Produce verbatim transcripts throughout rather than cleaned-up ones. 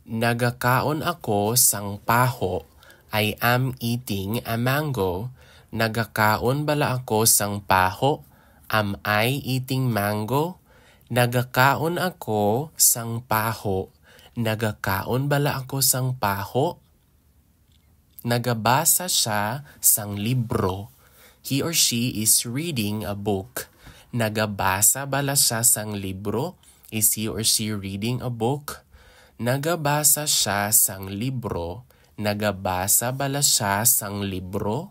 Nagakaon ako sang paho. I am eating a mango. Nagakaon bala ako sang paho? Am I eating mango? Nagakaon ako sang paho. Nagakaon bala ako sang paho? Nagabasa siya sang libro. He or she is reading a book. Nagabasa bala siya sang libro? Is he or she reading a book? Nagabasa siya sang libro. Nagabasa bala siya sang libro?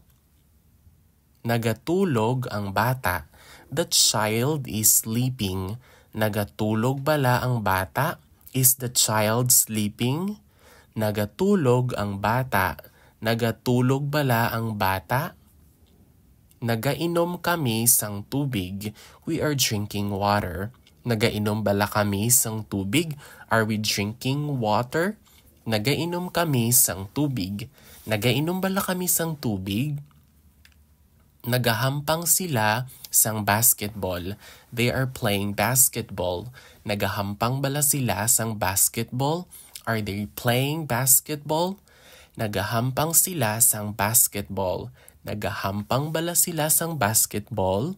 Nagatulog ang bata. The child is sleeping. Nagatulog bala ang bata? Is the child sleeping? Nagatulog ang bata. Nagatulog bala ang bata? Nagainom kami sang tubig. We are drinking water. Nagainom bala kami sang tubig? Are we drinking water? Nagainom kami sang tubig. Nagainom bala kami sang tubig? Nagahampang sila sang basketball. They are playing basketball. Nagahampang bala sila sang basketball? Are they playing basketball? Nagahampang sila sang basketball. Nagahampang bala sila sang basketball?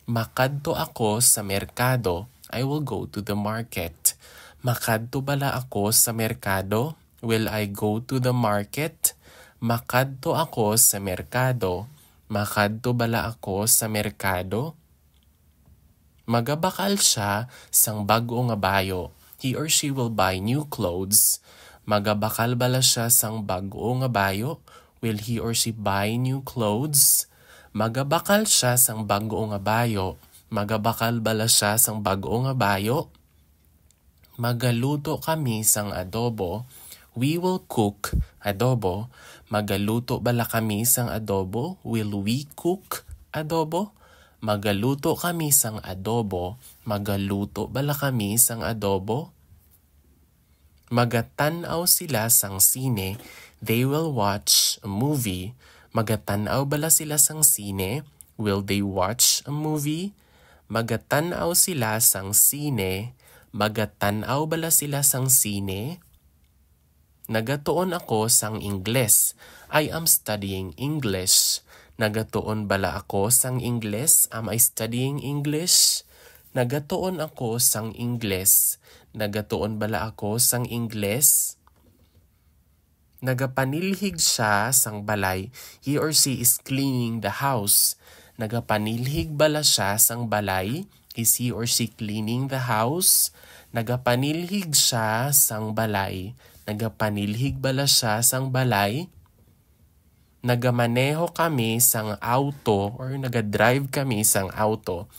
Makadto ako sa merkado. I will go to the market. Makadto bala ako sa merkado? Will I go to the market? Makadto ako sa merkado. Makadto bala ako sa merkado? Magabakal siya sang bag-o nga bayo. He or she will buy new clothes. Magabakal bala siya sang bag-o nga bayo? Will he or she buy new clothes? Magabakal siya sang bag-o nga bayo. Magabakal bala siya sang bag-o nga bayo? Magaluto kami sang adobo. We will cook adobo. Magaluto bala kami sang adobo? Will we cook adobo? Magaluto kami sang adobo. Magaluto bala kami sang adobo? Magatan-aw sila sang sine. They will watch a movie. Magatan-aw bala sila sang sine? Will they watch a movie? Magatan-aw sila sang sine. Magatan-aw bala sila sang sine? Nagatuon ako sang Ingles. I am studying English. Nagatuon bala ako sang Ingles? Am I studying English? Nagatuon ako sang Ingles. Nagatuon bala ako sang Ingles? Nagapanilhig siya sang balay. He or she is cleaning the house. Nagapanilhig bala siya sang balay? Is he or she cleaning the house? Nagapanilhig siya sang balay. Nagapanilhig bala siya sang balay? Nagamaneho kami sang auto or nagadrive kami sang auto.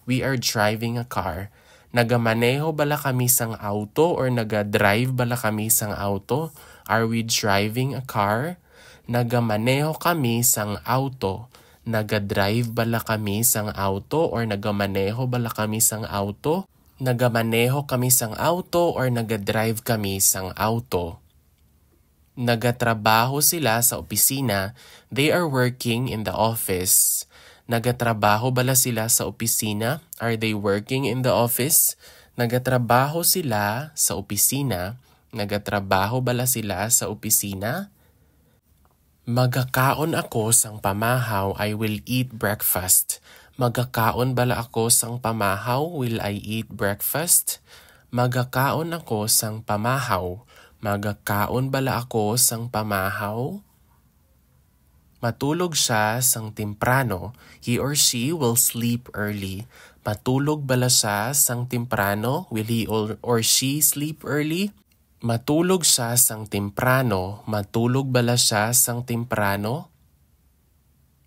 We are driving a car. Nagamaneho bala kami sang auto or nagadrive bala kami sang auto? Are we driving a car? Nagamaneho kami sang auto. Nagadrive bala kami sang auto or nagamaneho bala kami sang auto? Nagamaneho kami sang auto or nagadrive kami sang auto? Nagatrabaho sila sa opisina. They are working in the office. Nagatrabaho bala sila sa opisina? Are they working in the office? Nagatrabaho sila sa opisina. Nagatrabaho bala sila sa opisina? Magakaon ako sang pamahaw. I will eat breakfast. Magakaon bala ako sang pamahaw? Will I eat breakfast? Magakaon ako sang pamahaw. Magakaon bala ako sang pamahaw? Matulog siya sang temprano. He or she will sleep early. Matulog bala siya sang temprano? Will he or, or she sleep early? Matulog siya sang temprano. Matulog bala siya sang temprano?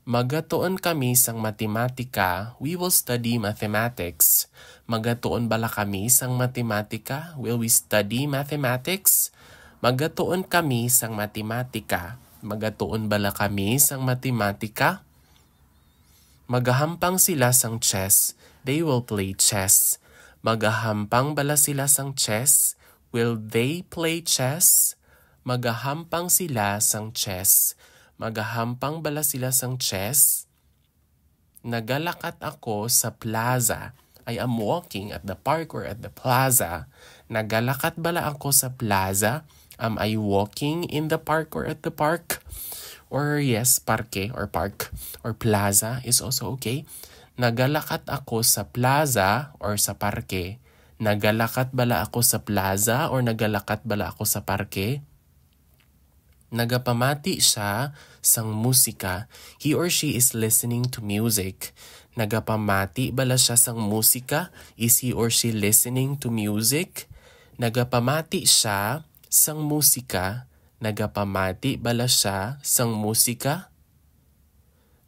Magatuon kami sang matematika. We will study mathematics. Magatuon bala kami sang matematika? Will we study mathematics? Magatuon kami sang matematika. Magatuon bala kami sang matematika? Magahampang sila sang chess. They will play chess. Magahampang bala sila sang chess? Will they play chess? Magahampang sila sang chess. Magahampang bala sila sang chess? Nagalakat ako sa plaza. I am walking at the park or at the plaza. Nagalakat bala ako sa plaza? Am I walking in the park or at the park? Or yes, parke or park or plaza is also okay. Nagalakat ako sa plaza or sa parke? Nagalakat bala ako sa plaza or nagalakat bala ako sa parke? Nagapamati siya sang musika. He or she is listening to music. Nagapamati bala siya sang musika? Is he or she listening to music? Nagapamati siya sang musika. Nagapamati bala siya sang musika?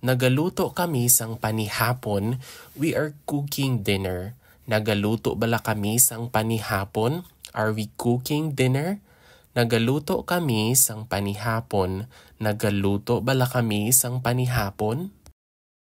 Nagaluto kami sang panihapon. We are cooking dinner. Nagaluto bala kami sang panihapon? Are we cooking dinner? Nagaluto kami sang panihapon. Nagaluto bala kami sang panihapon?